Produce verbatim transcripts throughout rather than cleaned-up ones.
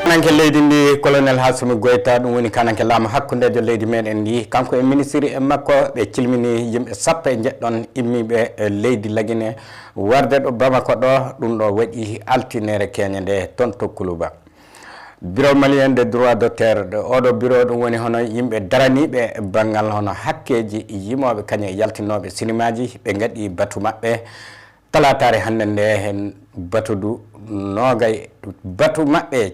Kananke leydi ndi, Colonel Hasimi Goïta, ɗum woni kananke laamu hakkundeejo leydi meɗen ndi, kanko e ministiri e makko, ɓe cilmini yimɓe sappo e njeɗɗon immiiɓe e leydi Lagine, warde ɗo Bamako ɗo. Ɗum ɗo waɗi altinere keñe nde toon to Kuluba. Bureau malien de droit d'auteur, ɗo oɗo bureau ɗum woni hono yimɓe daraniiɓe banngal hono hakkeeji yimooɓe kañum e yaltinooɓe sinimaaji, ɓe ngaɗi batu maɓɓe. Talaataare hannde nde, heen batu du noogay, batu maɓɓe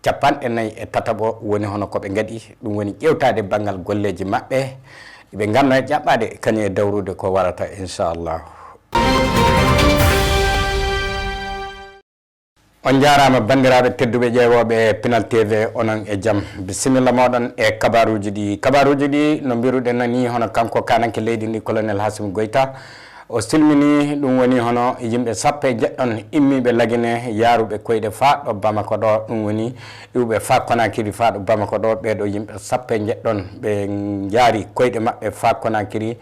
capanɗe nayi e tataɓo woni hono ko ɓe ngaɗi, ɗum woni ƴeewtaade banngal golleeji maɓɓe, ɓe nganno e ƴaɓɓaade kañum e dawrude ko warata, inchallah. On njaaraama, banndiraaɓe tedduɓe ƴeewooɓe Pinal T V, onon e jam. Bisimilla mooɗon e kabaaruuji ɗi. Kabaaruuji ɗi, no mbiruɗen no nii, hono kanko kaananke leydi ndi, Colonel Hasimi Goïta, o silmini, ɗum woni hono yimɓe sappo e jeɗɗon immiiɓe Lagine, yaaruɓe koyɗe faa ɗo Bamako ɗo. Ɗum woni iwɓe faa Konakiri faa ɗo Bamako ɗo. Ɓee ɗo yimɓe sappo e jeɗɗon, ɓe njaari koyɗe maɓɓe faa Konakiri,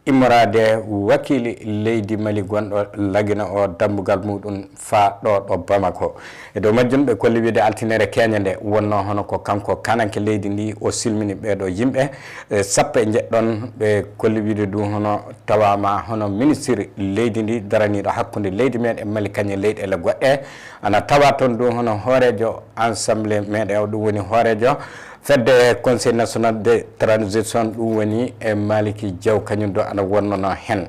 immoraade wakiili leydi Mali gonɗo Lagine o, dammbugal muɗum faa ɗo ɗo Bamako. E dow majjum, ɓe kolli wiide altinere keñe nde wonno hono ko kanko kaananke leydi ndi, o silmini ɓee ɗo yimɓe, e, sappo e jeɗɗon. Ɓe kolli wiide du hono tawaama hono ministiri leydi ndi daraniiɗo hakkunde leydi meɗen Mali kañum e leyɗeele goɗɗe. Ana tawa toon du hono hooreejo Assemblée meɗen o, ɗum woni hooreejo fedde Conseil National de Transition, ɗum woni e Maliki Diaw, kañum du ana wonnono heen.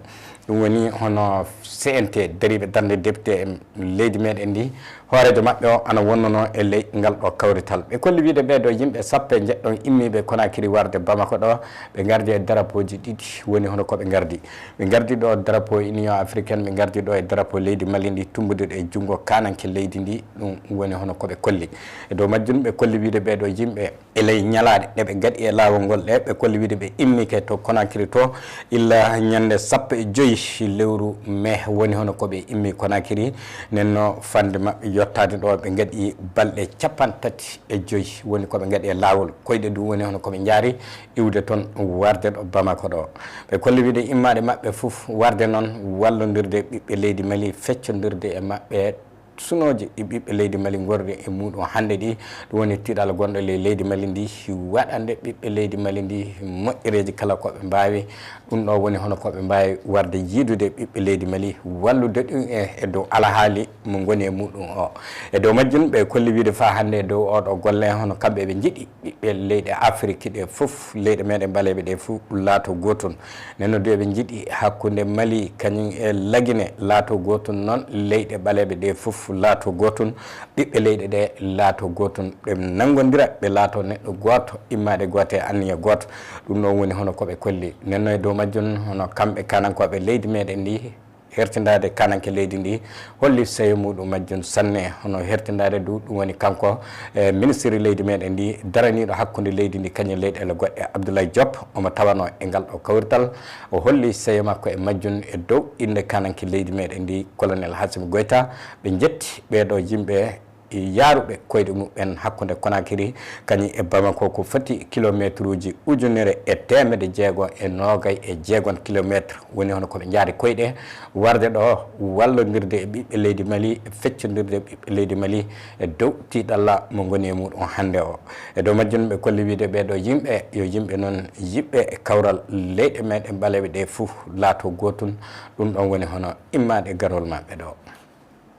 Ɗum woni hono C N T, dariiɓe darnde député en leydi meɗen ndi, hooreejo maɓɓe o ana wonnono e ley ngal ɗo kawrital. Ɓe kolli wiide ɓee ɗo yimɓe sappo e jeɗɗon immiiɓe Konakiri warde Bamako ɗo, ɓe ngardi e darapooji ɗiɗi, woni hono ko ɓe ngardi. Ɓe ngardi ɗo drapeau Union Africaine, ɓe ngardi ɗo e drapeau leydi Mali ndi, tumbuduɗo e junngo kaananke leydi ndi, ɗum woni hono ko ɓe kolli. E dow majjum, ɓe kolli wiide ɓee ɗo yimɓe e ley ñalaaɗe ɗe ɓe ngaɗi e laawol ngol ɗe, ɓe kolli wiide ɓe immike to Conakry to, illa ñannde sappo e joyi lewru mai, woni hono ko ɓe immi Conakry. Nden no fande maɓɓe yottaade ɗo, ɓe ngaɗi balɗe capanɗe tati e joyi, woni ko ɓe ngaɗi e laawol. Koyɗe du woni hono ko ɓe njaari iwde toon warde ɗo Bamako ɗo. Ɓe kolli wiide immaade maɓɓe fof warde noon wallondirde ɓiɓɓe leydi Mali, feccondirde e maɓɓe sunooji ɗi ɓiɓɓe leydi Mali ngorri e muɗum hannde ɗi. Ɗum woni tiiɗal gonɗo ley leydi Mali ndi, waɗande ɓiɓɓe leydi Mali ndi moƴƴereeji kala ko ɓe mbaawi. Ɗum ɗo woni hono ko ɓe mbaawi warde yiidude ɓiɓɓe leydi Mali, wallude ɗum e, e dow alhaali mo ngoni e muɗum o. E dow majjum, ɓe kolli wiide faa hannde e dow oɗo golle, hono kamɓe ɓe njiɗi ɓiɓɓe leyɗe Afiriki ɗe fof, leyɗe meɗen ɓaleeɓe ɗe fof laato gootum. Nden no du eɓe njiɗi hakkunde Mali kañum e Lagine laato gootum, noon leyɗe ɓaleeɓe ɗe fof laato gootum, ɓiɓɓe leyɗe ɗe laato gootum, ɓe nanngondira, ɓe laato neɗɗo gooto, immaade gooto e anniya gooto. Ɗum ɗon woni hono ko ɓe kolli. Nden no e dow majjum, hono kamɓe kaanankooɓe leydi meɗen ndi, hertindaade kaananke leydi ndi, holli seyo muɗum majjum sanne. Hono hertindaade du, ɗum woni kanko, e, ministiri leydi meɗen ndi, daraniiɗo hakkunde leydi ndi kañum e leyɗeele goɗɗe, Abdoulaye Diop, omo tawano e ngal ɗo kawrital. O holli seyo makko e majjum e dow innde kaananke leydi meɗen ndi, Colonel Hassim Goïta. Ɓe njetti ɓee ɗo yimɓe yaaruɓe koyɗe muɓɓen hakkunde Conakry kañum e Bamako, ko foti kilomeetruuji ujunere e teemedde jeego e noogay e jeegon kilomeetre. Woni hono ko ɓe njaari koyɗe warde ɗo wallondirde e ɓiɓɓe leydi Mali, feccondirde e ɓiɓɓe leydi Mali e dow tiiɗalla mo ngoni e muɗum hannde o. E dow majjum, ɓe kolli wiide ɓee ɗo yimɓe yo yimɓe noon yiɓɓe e kawral leyɗe meɗen ɓaleeɓe ɗe fof laato gootum. Ɗum ɗon woni hono immaade garol maɓɓe ɗo.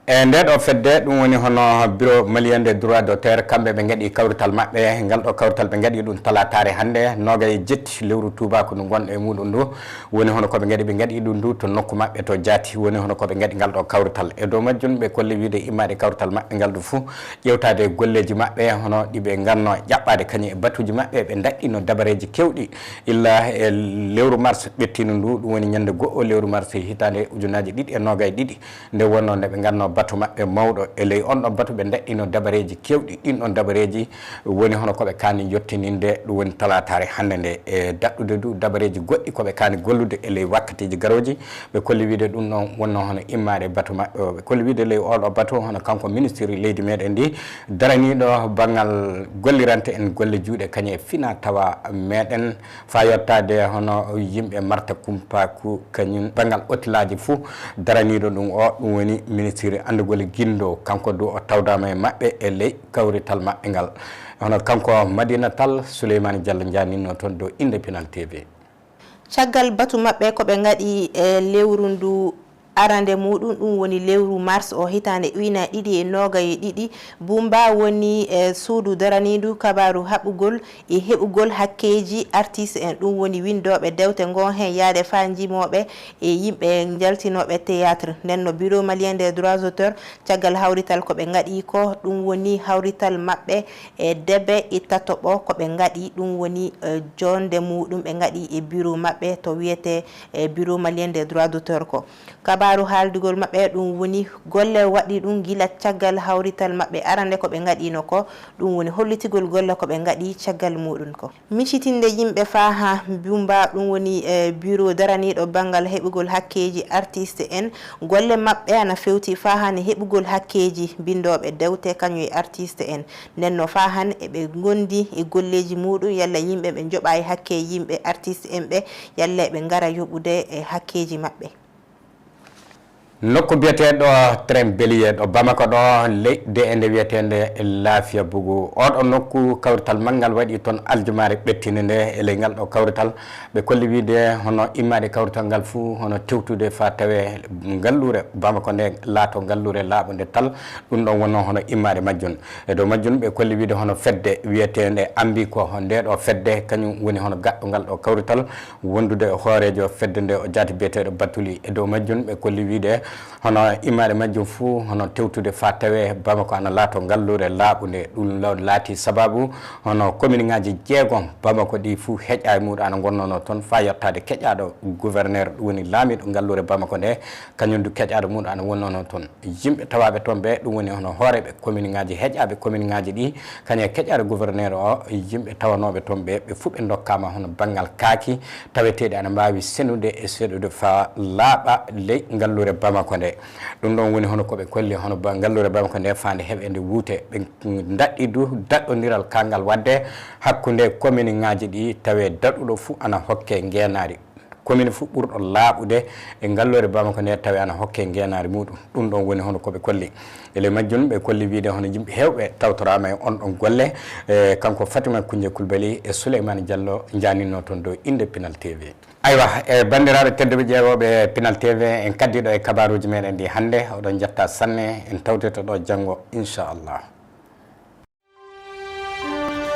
E nde ɗo fedde, ɗum woni hono Bureau Malien des Droits d'Auteur, kamɓe ɓe ngaɗi kawrital maɓɓe. Ngal ɗo kawrital ɓe ngaɗi ɗum talaataare hannde, noogay e jetti lewru tuubaaku ndu ngonɗo e muɗum ndu. Woni hono ko ɓe ngaɗi, ɓe ngaɗi ɗum ndu to nokku maɓɓe to Jaati. Woni hono ko ɓe ngaɗi ngal ɗo kawrital. E dow majjum, ɓe kolli wiide immaade kawrital maɓɓe ngal du fuu, ƴeewtaade golleeji maɓɓe, hono ɗi ɓe nganno ƴaɓɓaade kañum e batuuji maɓɓe. Ɓe ndaɗɗino dabareeji keewɗi illa e lewru mars ɓettiino ndu, ɗum woni ñande go'o lewru mars hitaande ujunaaji ɗiɗi e noogay e ɗiɗi. Nde wonnoo nde ɓe nganno batu maɓɓe mawɗo, e ley on ɗon batu ɓe ndaɗɗino dabareeji keewɗi. Ɗin ɗon dabareeji woni hono ko ɓe kaani yottininde, ɗum woni talaataare hannde nde. E daɗɗude du dabareeji goɗɗi ko ɓe kaani gollude e ley wakkatiiji garooji. Ɓe kolli wiide ɗum ɗon wonnoo hono immaade batu maɓɓe o. Ɓe kolli wiide ley oo ɗoo batu, hono kanko ministiri leydi meɗen ndi, daraniiɗo banngal gollirante en golle juuɗe kañum e fina tawa meɗen, faa yottaade hono yimɓe marta kumpaaku, kañum banngal otelaaji fuu, daraniiɗo ɗum o, ɗum woni ministiri anndugol Gindo, kanko du o tawdaama e maɓɓe e ley kawrital maɓɓe ngal. Hono kanko Madina Tall, Souleymane Diallo njaaninno toon dow innde Pinal T V. Caggal batu maɓɓe ko ɓe ngaɗi e lewru ndu arande muɗum, ɗum woni lewru mars o hitaande ujunaaji ɗiɗi e noogay e ɗiɗi, Bumba woni e suudu daraniindu kabaaru haɓugol e heɓugol hakkeeji artiste en, ɗum woni winndooɓe dewte ngo heen yaade faa njimooɓe e yimɓe njaltinooɓe théâtre. Nden no Bureau malien des droits d'auteur, caggal hawrital ko ɓe ngaɗi ko, ɗum woni hawrital maɓɓe e debe e tatoɓo ko ɓe ngaɗi, ɗum woni e joonde muɗum ɓe ngaɗi e bureau maɓɓe to wiyetee e Bureau malien des droits d'auteur ko. Kabaaru haaldugol maɓɓe ɗum woni golle waɗi ɗum gila caggal hawrital maɓɓe arande ko ɓe ngaɗino ko, ɗum woni hollitigol golle ko ɓe ngaɗi caggal muɗum ko. Micitinde yimɓe faa haa Bumba, ɗum woni e bureau daraniiɗo banngal heɓugol hakkeeji artiste en, golle maɓɓe ana fewti faa haa ne heɓugol hakkeeji binndooɓe dewte kañum e artiste en. Nden no faa haa ne eɓe ngondi e golleeji muɗum, yalla yimɓe ɓe njoɓaay hakke yimɓe artiste en ɓe, yalla eɓe ngara yoɓude e hakkeeji maɓɓe. Nokku biyeteeɗo Tren Beliye ɗo Bamako ɗo, ley de'ende wiyeteende Laafiya Bugu. Oɗo nokku kawrital manngal waɗi toon aljumaare ɓettinde nde. E ley ngal ɗo kawrital, ɓe kolli wiide hono immaade kawrital ngal fuu, hono tewtude faa tawee ngalluure Bamako nde laato ngalluure laaɓunde tal. Ɗum ɗon wonnoo hono immaade majjum. E dow majjum, ɓe kolli wiide hono fedde wiyeteende Ambi ko nde ɗo fedde, kañum woni hono gaɗɗo ngal ɗo kawrital, wondude e hooreejo fedde nde o jaati biyeteeɗo Batuli. E dow majjum, ɓe kolli wiide hono immaade majjum fuu, hono tewtude faa tawee Bamako ana laato ngalluure laaɓunde. Ɗum law-, laati sabaabu hono kominiŋaaji jeegom Bamako ɗi fuu heƴaaji muɗum ana ngonnoo toon faa yottaade keƴaaɗo gouverneur, ɗum woni laamiiɗo ngalluure Bamako nde, kañum du keƴaaɗo muɗum ana wonnoo toon. Yimɓe tawaaɓe toon ɓe, ɗum woni hono hooreeɓe kominiŋaaji, heƴaaɓe kominiŋaaji ɗi, kañum e keƴaaɗo gouverneur o, yimɓe tawanooɓe toon ɓe, ɓe fuu ɓe ndokkaama hono banngal kaaki taweteeɗi ana mbaawi senude e seɗude faa laaɓa ley ngalluure Bamako nde. Ɗum ɗon woni hono ko ɓe kolli hono ba-, ngalluure Bamako nde faa nde heɓeende wuute. Ɓe ndaɗɗi du daɗɗondiral kangal waɗde hakkunde kominiŋaaji ɗi, tawee daɗuɗo fuu ana hokke ngeenaari. Komini fuu ɓurɗo laaɓude e ngalluure Bamako nde tawee ana hokke ngeenaari muɗum. Ɗum ɗon woni hono ko ɓe kolli. E ley majjum, ɓe kolli wiide hono yimɓe heewɓe tawtoraama e on ɗon golle. E kanko Fatima Kunje Kulbali e Souleymane Diallo njaaninno toon dow innde Pinal T V. Aywa, e banndiraaɓe tedduɓe ƴeewooɓe Pinal T V, en kaddiiɗo e kabaaruuji meɗen ɗi hannde. Oɗon njettaa sanne, en tawtoyto ɗo janngo, inchallah.